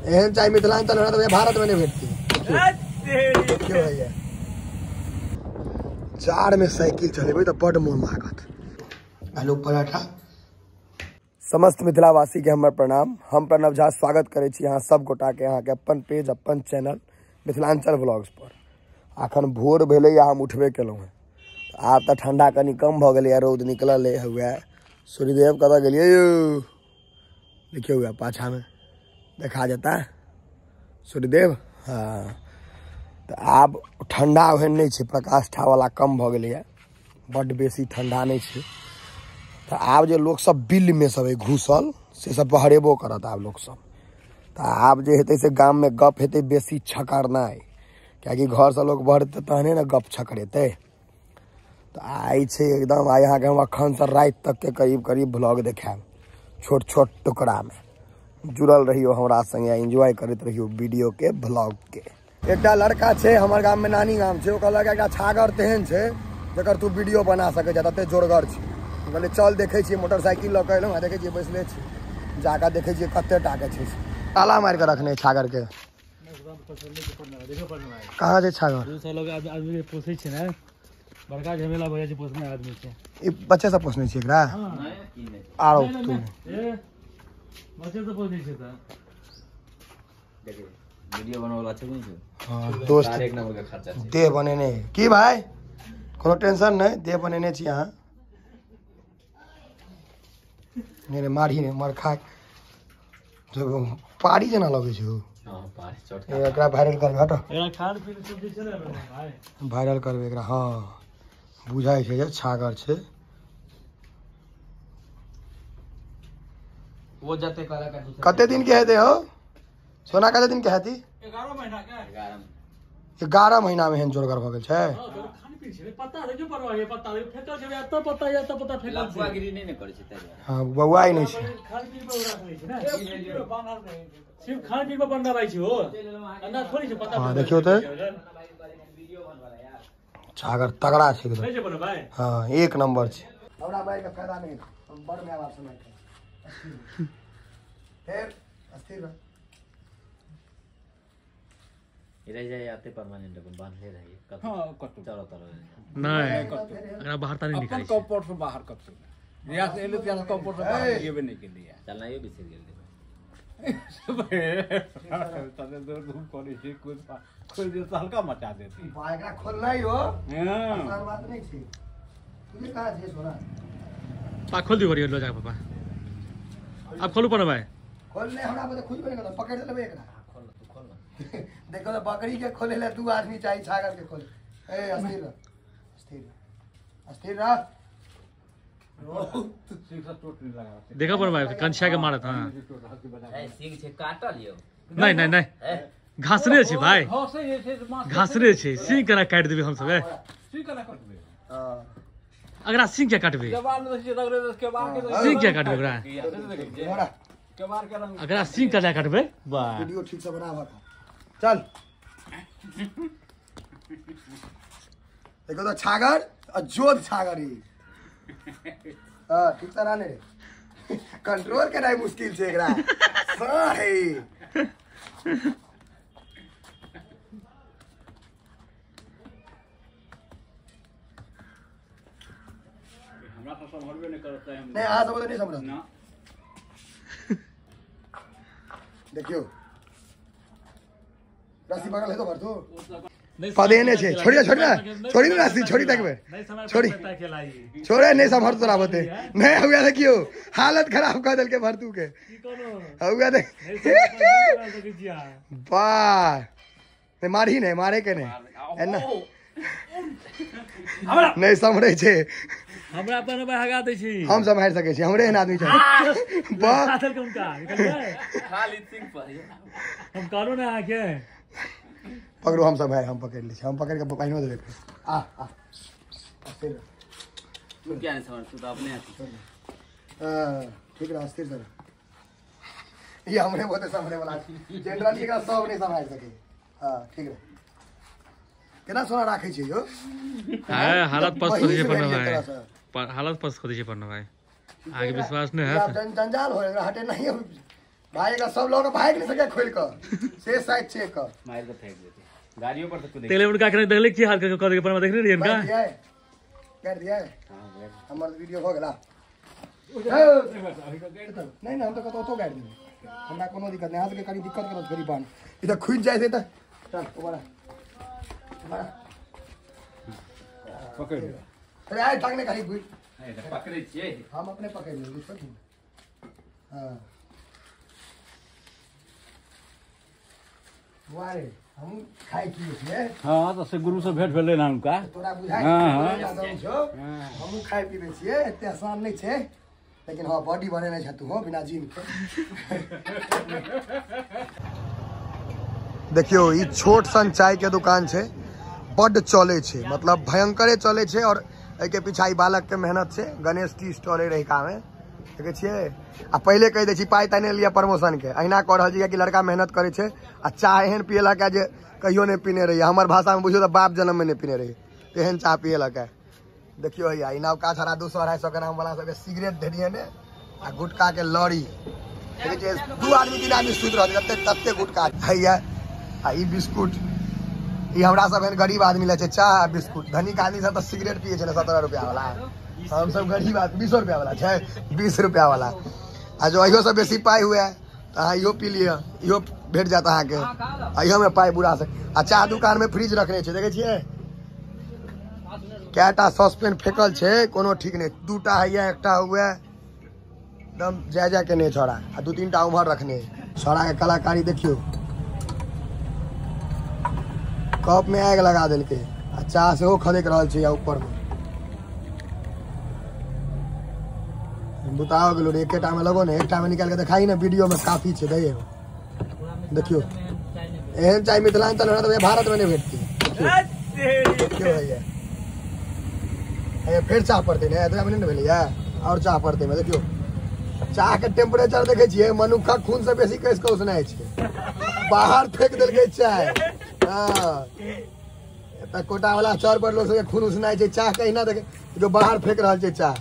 एहन चाय मिथिलांचल में तो भारत में नहीं भेटती। देखियो भैया जाड़ में साइकिल चलेबै तो बड मोन लागत। आलू पराठा। समस्त मिथिलावासी के हमर प्रणाम। हम प्रणव झा स्वागत करै छी अहाँ सब गोटा के अहाँ के अपन पेज अपन चैनल मिथिलांचल व्लॉग्स पर। अखन भोर भेलै आ हम उठबे केलहुँ हेँ। आब तऽ ठंडा कनि कम भऽ गेलै, रौद निकलल है। हुए सूर्यदेव कतऽ गेलियै यौ? देखियौ हुए पाछा में देखा जेता सूर्यदेव। हाँ तऽ आब ठंडा ओहन नहि छै, प्रकाष्ठा वाला कम भऽ गेलैए, बड्ड बेसी ठंडा नहि छै। तऽ आब जे लोक सब बिल में सब घुसल से सब बहरेबो करत आब लोक सब। तऽ आब जे हेतै से गाम में गप हेतै बेसी छकरनाइ, कियाकि घरसँ लोक बहरेतै तहने ने गप छकरेतै। तऽ आइ छै एकदम, आइ अहाँके हम अखनसँ राति तकके करीब करीब ब्लॉग देखायब छोट छोट टुकड़ामे। जुड़ल रहियो हमरा संगे, एंजॉय करैत रहियो वीडियो के ब्लॉग के। एकटा लड़का छै हमर गाम में, नानी गाम छै, ओ कहलक एकटा छागर तेहन छै जकर तू वीडियो बना सकै छ, तते जोरगर छै। कहलियै चल देखै छियै, मोटरसाइकिल लऽ कऽ एलहुँ, देखै छियै बैसले छी, जाकऽ देखै छियै कते टाके छै। ताला मारि कऽ रखने छागर के। कहाँ छै छागर? आदमी के पोसै छै ने, बड़का झमेला भऽ जाइ छै पोसने आदमी के। ई बच्चे सब पोसने छै एकरा? आरो तू बच्चे सब पोसने छै तऽ देखिए वीडियो बनावला छै कोन छै। हां दोस्त एक नंबर के खर्चा छै। देह बनेने की भाई, कोनो टेंशन नहीं, देह बनेने छी अहाँ। नहीं नहीं मारी नहीं, मार खा पारी जेना लगै छै। हां पारी चोट एकरा वायरल करबै, हटो एकरा खान पीन सब जे छै ने भाई, वायरल करबै एकरा। हां बुझाइ छै जे छागर छै। वो जते काला का कते दिन के हेतै हो सोना? कते दिन के हेती? 11 महीना के। 11 महीना में एहन जोरगर भऽ गेल छै। पत्ता देखियौ परवा के पत्ता फेकल छै, एत पत्ता एत पत्ता फेकल छै। लफुआगिरी नहि ने करै छै ताहि दुआरे। हां बौआइ नहि छै, खान पीन पर राखै छै ने, सिर्फ खान पीन पर बनबै छै हो, अंडा थोड़ी छै पत्ता। हां देखियौ तऽ छागर तगड़ा छै एकदम। नहि छै बनबै भाई? हां एक नंबर छै। हमरा मारि के फायदा नहि, हम बड़ my बाप से मारि खाइ। फेर अस्थिर रह। रह जाए आते परमानेंट अपन बांधले रहिए। हां कतौ चारों तरफ नहीं, एकरा बाहर त नहीं निकालै अपन कंफर्ट से बाहर कतौ या से एले त्या कंफर्ट से बाहर गेबे नहीं केलिए, चलनाइयो बिसरि गेल। तने दूर धूप करै छै, कुछ खोल दे तो हल्का मचा देती। बा एकरा खोलनाइ हो आसान बात नहीं छै। तुझे कहां छै सोना? पा खोल दियो लो जा पापा, आप खोलू पर भाई। खोलने हमरा बते खुजबे नहीं करत, पकड़ लेबै एकरा। खोल तू खोल ना। देखो तो बकरी के खोले ले दू आदमी चाहिए, छागर के खोले। ए अस्थिर रह, अस्थिर रह, अस्थिर रह। देखा पर भाई कंछिया के मारत। हां ए सिंह छै काटल यौ। नहीं नहीं नहीं घासरे छै भाई, घासरे छै। सिंह केना काटि देबै हम सब? सिंह केना काटबै? हां अगरा सिंह के काटबै, सिंह के काटबै ओकरा, अगरा सिंह के काटबै। वाह वीडियो ठीक से बनावा, चल। देखो तो छागर और जोध छागर ही। हां ठीक से रहने रे, कंट्रोल करनाइ मुश्किल छै एकरा। सही हमरा तो संभलबे नहीं करत है। नहीं आ सब तो नहीं संभलत ना। देखियो रस्सी पकड़ ले तो भर तू पदेने छे। छोड़ी छोड़ी ना, छोड़ी ना रस्सी, छोड़ी तक में छोड़ी छोड़े नहीं संभर तोरा बते नहीं हुआ। देखियो हालत खराब कर देल के भरतू के हुआ देख। वाह नहीं मारी नहीं, मारे के नहीं एना नहीं संभरे छे। हमरा अपन भागा दै छी, हम सम्हारि सकै छी, हमरे एहन आदमी छै। वाह के उनका खाली सिंह पर हम कहलो ना आके पकड़ो, हम सब है, हम पकड़ लै छी, हम पकड़ के पानियो देबै। आ आ अस्थिर तू क्या नहीं समझ, तू तो अपने हाथ। हां ठीक रह, अस्थिर सर। ये हमरे बहुते संभरे वाला जनरली एकरा सब नहीं सम्हारि सकै। हां ठीक रह। केना सोना राखै छै यौ? हां हालत पस्त हो छै पन्ना भाई, हालत पस्त हो छै पन्ना भाई। आगे विश्वास नहीं है जंजाल हो, हटे नहीं। भाई का सब लोग भाग नहीं सके खोल के से साइड छे का मार के फेंक देते गाड़ियों पर तो कूदे तेले उनका करे देखले की हाल कर के पर देखने रहियन का कर दिया है। हां हमर वीडियो हो गेला। नहीं नहीं हम तो कतौ तो गाड़ देबै, हमरा कोनो दिक्कत नहीं। अहाँ सबके कनी दिक्कत करत गरीब बान ई त खुजि जाइ छै त चल उबारा उबारा पकड़ ले। अरे आइ टांगने खाली घुरि पकड़ै छियै हम अपने पकड़ लेबै बुझल। हां वारे हम खाइ की छियै। हां त से गुरु से भेंट भेलै ना हुनका तोरा बुझाइ। हां हमहूँ खाइ पीबै छियै, एते आसान नहि छै लेकिन हाँ बॉडी बनेने छ तू हो बिना जिम के। देखियो ई छोट सन चाय के दुकान छै, बड चले छै, मतलब भयंकरे चले छै। और एहि के पीछा ई बालक के मेहनत छै। गणेश टी स्टॉल रहिका में देखै छियै। आ पहिले कहि दै छी पाइ ताइ नहि लिअ प्रमोशन के, अहिना कऽ रहल छी कि लड़का मेहनत करै छै। आ चाह एहन पियलक जे कहियो नहि पीने रहियै, हमर भाषामे बुझियौ तऽ बाप जन्ममे नहि पीने रहियै तेहन चाह पियलक। देखियो हैया ई नवका छड़ा 200-250 ग्राम वाला सबके सिगरेट ढेरिये ने आ गुटखा के लड़ी। देखै छियै 2 आदमी 3 आदमी सुति रहल तते तते गुटखा हैया। आ ई बिस्कुट ई हमरा सब एहन गरीब आदमी लै छै चाह आ बिस्कुट। धनिक आदमी सब तऽ सिगरेट पियै छै ने 17 रुपया वाला, हम सब गरीब आदमी 20 रुपया वाला छै, 20 रुपया वाला। आ जो इहो सब बेसी पाइ हुए तऽ अहाँ इहो पी लिअ, इहो भेट जायत अहाँके, इहोमे पाइ बुरा से। आ चाह दुकानमे फ्रिज रखने छै, देखै छियै कएटा सॉसपेन फेकल छै, कोनो ठीक नहि। 2टा हैया एकटा हुए एकदम जाय जाय के नहि छौड़ा, आ 2-3 टा उम्हर रखने छौड़ा के कलाकारी देखियौ। कप में आगि लगा देलकै आ चाह सेहो खदकि रहल छै ऊपर में। बुताओ गेलो रे, एकेटा में लगो ने, एकटा में निकाल के देखाई ने वीडियो में काफी छै। दैये देखियो एहन चाय मिथिलांचल में तऽ भारत में नहि भेटतै। देखियो हैया फिर चाह पड़तै ने, एतबा में नहि भेलैया और चाह पड़तै में। देखियो चाह के टेम्परेचर देखै छियै, मनुखक खून से बेसी कसि कऽ उसनाइ छै। बाहर फेंक देलकै चाय। हाँ एतऽ कोटा वाला चौर पर लोक सबके खून उसनाइ छै, चाह के अहिना देखे जो बाहर फेंक रहल छै चाह।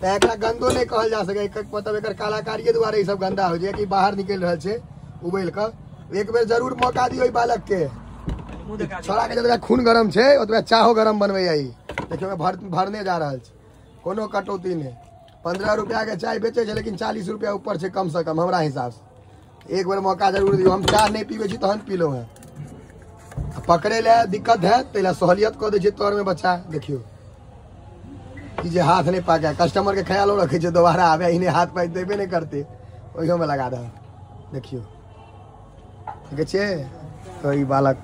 तऽ एकरा गंदो नहि कहल जा सकै, मतलब एकर कलाकारिये दुआरे ई सब गंदा होइ छै कि बाहर निकलि रहल छै उबलि कऽ। एक बेर जरूर मौका दियौ ई बालक के, छोड़ा के जतबा खून गरम छै ओतबा चाहो गरम बनबैया ई। देखियौ भरने जा रहल छै, कोनो कटौती नहि। 15 रुपया के चाय बेचै छै लेकिन 40 रुपया ऊपर छै कम से कम हमरा हिसाब से। एक बेर मौका जरूर दियौ, हम चाह नहि पीबै छी तहन पीलहुँ हेँ। पकड़े लए दिक्कत है ताहि लए सहूलियत कऽ दै छै तोर में बच्चा। देखियौ ई जे हाथ नहि पाकै, कस्टमर के ख्यालो रखै छै, दोबारा आबे इने हाथ पाकि देबे नहि करतै, ओहियोमे लगा दह। देखियौ देखै छियै तो ई बालक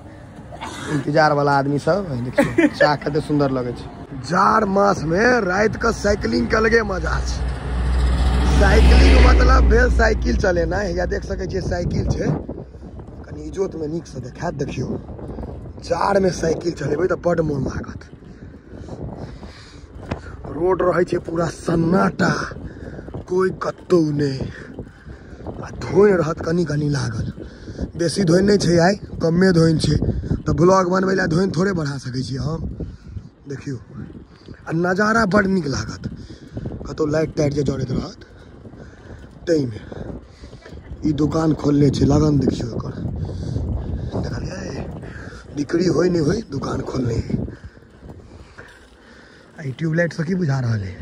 इंतजार वाला आदमी सब। देखियौ चाह कते सुन्दर लगै छै। जाड़ मास में राति के साइकिलिंग के अलगे मजा छै। साइकिलिंग मतलब भेल साइकिल चलेनाइ। हैया देख सकै छियै साइकिल छै, कनि इजोत में नीक से देखायत। देखियौ जाड़ में साइकिल चलेबै तऽ बड मोन लागत। रोड रहै छै पूरा सन्नाटा, कोई कतौ नहि, आ धोनि रहत कनि कनि लागल। बेसी धोनि नहि छै आइ, कमे धोनि छै, तऽ ब्लॉग बनबै लए धोनि थोड़े बढ़ा सकै छियै हम। देखियौ आ नजारा बड नीक लागत, कतौ लाइट ताइट जे जड़ैत रहत ताहिमे। ई दुकान खोलने छै लगन, देखियौ एकर देखलियै बिक्री होय नहि होय दुकान खोलने है। आ ई ट्यूबलाइट से की बुझा रहल है,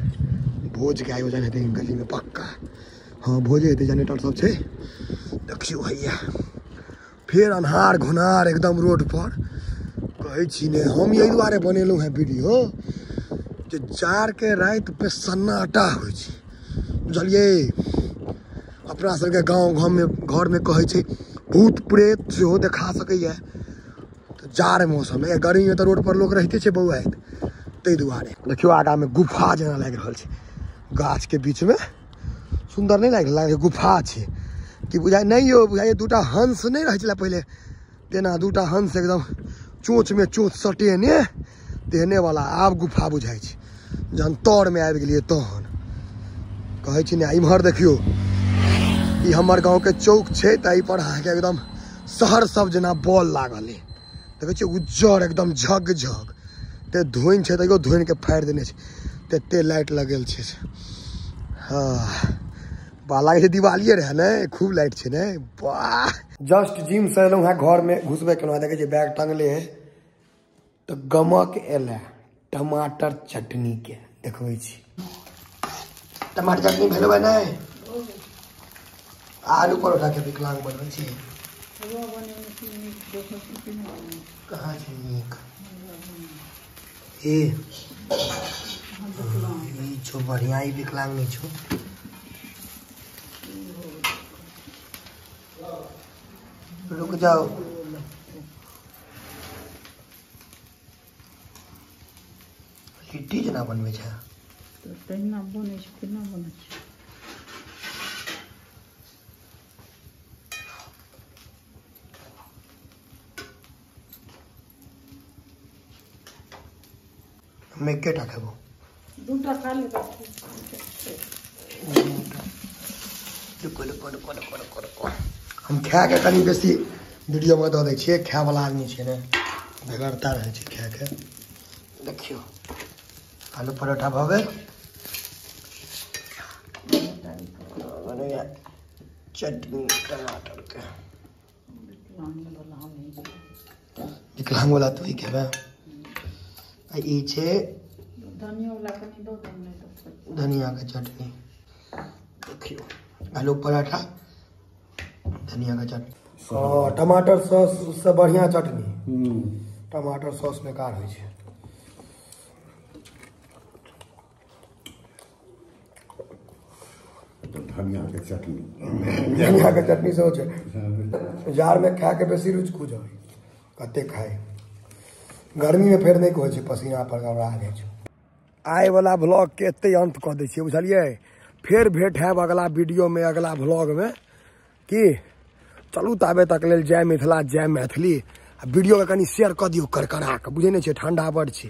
भोज के आयोजन हेतै गली में पक्का। हाँ भोजे हेतै, जनरेटर सब छै। देखियौ हैया फेर अन्हार घुनार एकदम रोड पर। कहै छी ने हम एहि दुआरे बनेलहुँ हेँ वीडियो जे जाड़ के राति पे सन्नाटा होइ छै, बुझलियै। अपना सबके गाँव घरमे कहै छै भूत प्रेत सेहो देखा सकैए तऽ जाड़ मौसममे। गर्मीमे तऽ रोड पर लोक रहिते छै बौआइत, ताहि दुआरे। देखियौ आगाँमे गुफा जेना लागि रहल छै गाछके बीचमे, सुन्दर नहि लागि रहल, गुफा छै कि बुझाइ नहि यौ, बुझाइए 2टा हंस नहि रहै छलै पहिले तेना, 2टा हंस एकदम चोंचमे चोंच सटेने तेहने वाला आब गुफा बुझाइ छै। जहन तरमे आबि गेलियै तहन कहै छी ने। इम्हर देखियौ ई हमर गाँवके चौक छै, तऽ एहिपर अहाँके एकदम शहर सब जेना बॉल लागल है। देखै छियै उज्जर एकदम झग झग, ते धोनि छै तैयो धोनि के फाड़ि देने छै, तते लाइट लगल छै। हाँ बा लागै छै दिवालिये रहै ने, खूब लाइट छै ने। वाह जस्ट जिम से एलहुँ हेँ, घर में घुसबे केलहुँ, देखै छियै बैग टंगले है तऽ गमक एल है टमाटर चटनी के। देखबै छी टमाटर चटनी भेलबै नहि, आलू परोठा के विकलांग बनबै छी। कहाँ छै नीक? ए ई छो बढ़िया, ई विकलांग नहीं छो। रुक जाओ, लिट्टी जेना बनबै छै। तहिना बनै छै, केना बनै छै? हम एकेटा खेबो, दूटा खा ले। रुको रुको रुको रुको रुको रुको, हम खाए के कनि बेसी वीडियो में दऽ दै छियै, खाए वाला आदमी छियै ने, बेगरता रहै छै खाए के। देखियौ आलू परोठा भऽ गेल, चटनी टमाटर के। विकलांग वाला तू ही खेबै। आ ई छै धनिया के चटनी। देखियौ आलू पराठा धनिया के चटनी, टमाटर सॉस से बढ़िया चटनी। टमाटर सॉस बेकार होइ छै। धनिया के चटनी, धनिया के चटनी सेहो छै। जाड़ में खाए के बेसी रुचि खुज होइ, कते खाए। गर्मी में फेर नहि कहै छै, पसीना पर गड़बड़ा जाइ छै। आइ वाला ब्लॉग के एते अंत कऽ दै छियै, बुझलियै? फेर भेंट हैब अगला वीडियो में, अगला ब्लॉग में। की चलू ताबे तक लेल जय मिथिला जय मैथिली। आ वीडियो के कनि शेयर कऽ दियौ करकरा कऽ, बुझै नहि छियै ठंडा बड़ छै।